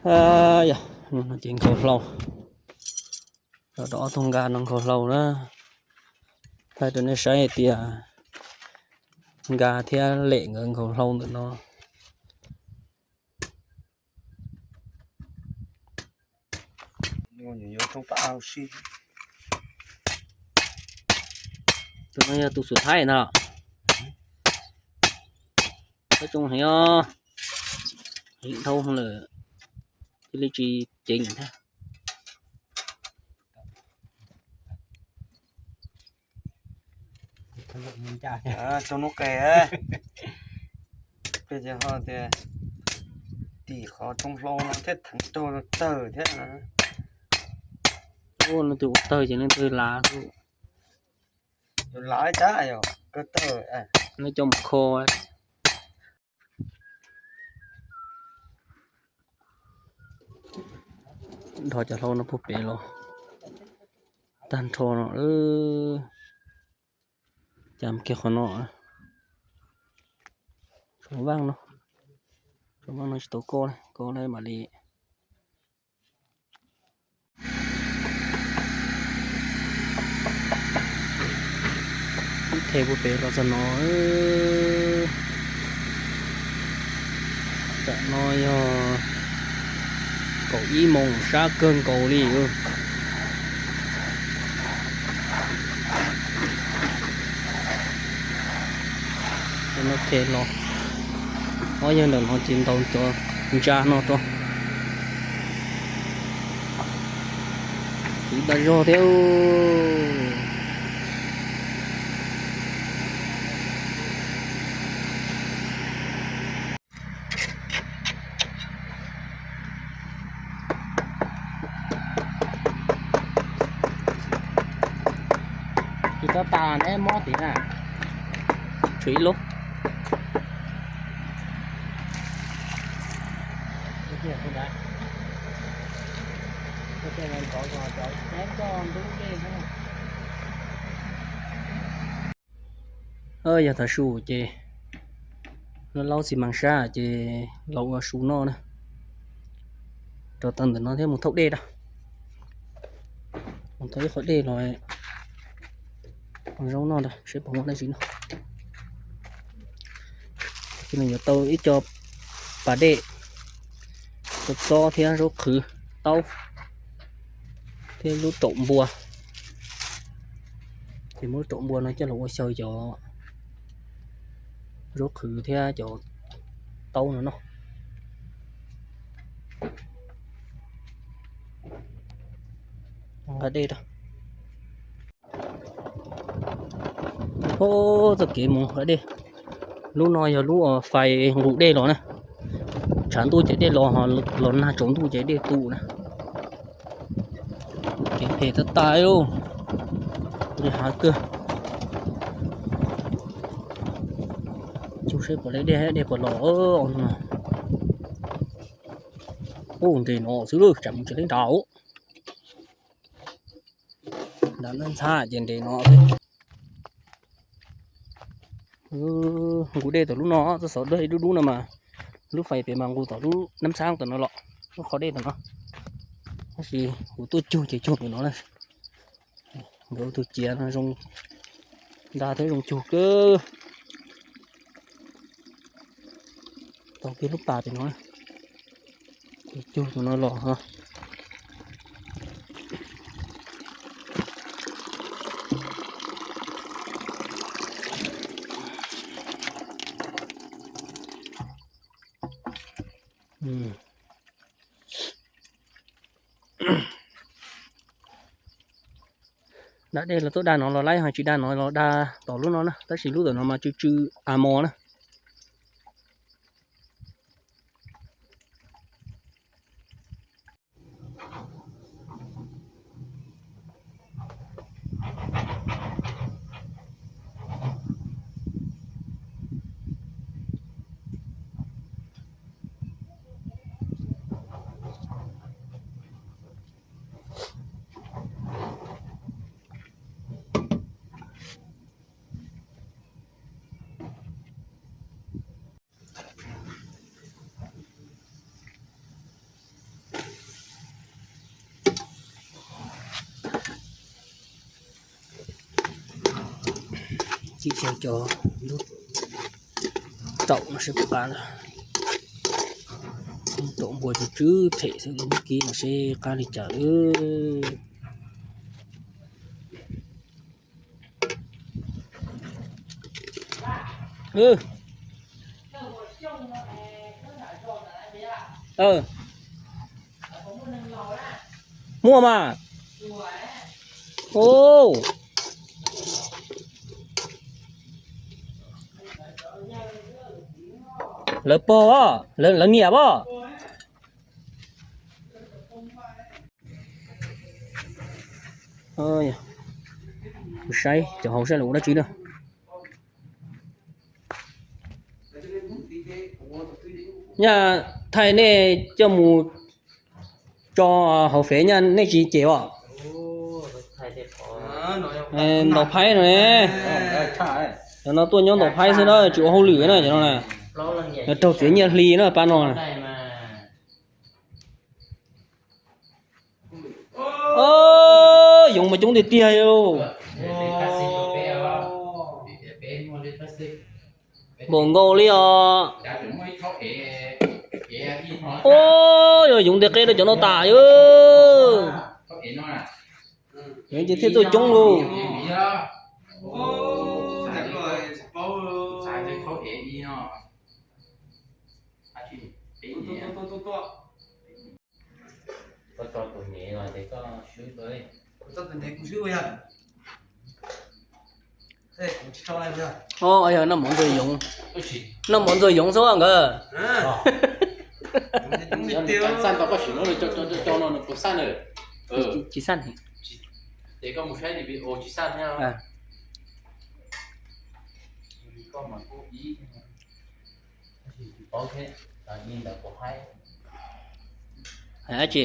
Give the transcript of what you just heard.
Yog, no ces nkhaus hlau, rau ob tug nkag no nkhaus hlau na. Thaij rau nej saib hais tias nkag thiab lem nkawd nkhaus hlau ntawm no. Tus no yog tus xub thaij ntag. Qab tsoo heev os, heev dhau lawm, cia li tsis ceev thiab. Tau nub qe, peb ces ho tias tim qhov tsoo hlau no thiab theev raug tawg thiab. Ua no tus ua tawg ces leej twg lav, lav ib tsab yog kawg tawg, nej coj mus kho. Dhos cov hlau no puag pem los tag nrho no. Cas mus kiag qhov no, tshuav vaj no, tshuav vaj no tsis tau koj, koj lawm mam li ib the puag pem los txog no. Tam no yog kaum ib moos sab kawg nkaus li. No the los ob yawg ntawm no ces ntaus cov ntsa no rau. Tiv tas zog thiab. Tsis tau tas neb mob tid na. Tshuav ib lub. Yog tav su ces laub laub xis mas sab ces los ua su noj na. Rau tau ntawm no thiab mus thauj dej rau, mus thauj ib qho dej los ua zaub noj rau seb puas muaj dab tsi noj. Ces nws yuav tau ib co pas dej, tau txob thiab zaub qhwv, taub thiab lub raum npua. Ces muab lub raum npua no coj los ua xyaw cov zaub qhwv thiab cov taub no noj. Nqa dej rau. Ub, txoj kev mus nqa dej. Lub no yog lub uas fais nqus dej los na. Tshav ntuj ces dej los, los nag tsaus ntuj ces dej tu na. Kev phem tag tag li, li hav kawg. Cug seb puas dej, dej puas los no. Ub, nres no xwb, tsam mus tsis leej nrad. Nrad ntxhab ces nres no. Nqus dej tom lub no, txoj xov dej dub dub no mas lub fais pem mas nqus tom lub nab ntxhab tom no los, lub qhov dej tom no. Tab sis kuv tuaj cug ces cug tom no na. Nkawd tus ciav no zoo nra thiab zoo cug kawg. Tau kiag lub pas tim no, cug tus no los. Da dej los tuaj da no los laib, ho tsis da no los da tom lub no na, tab sis lub tom no mas tsw tsw a mos na. Kib xyov cov lub raum no seb puas qab ntag. Raum npua tsw tsw phem xwb, lub kib no seb qab li cas. Muaj mas. Lawv pog, lawv niam pog. Saib cov hauv saib lawv ua dab tsi na. Nyaj thaij nej coj mus tso hauv fev nyaj nej tsis cem os. Ntaus phaib no ne. Cov no tuaj nyob ntaus phaib xwb na, tsis ua hauj lwm na cov no na. Raug txiav nyiaj hli na pab no. Yoov mas coob tiag tiag li. Npaum nkaus li os. Yog yoov ntes qe rau cov no tas. Yoov ces thiaj tuaj coob lauj. Noj mov ntxuag yoov, noj mov ntxuag yoov xwb nkawd. Tsis xaj. Hais dab tsi?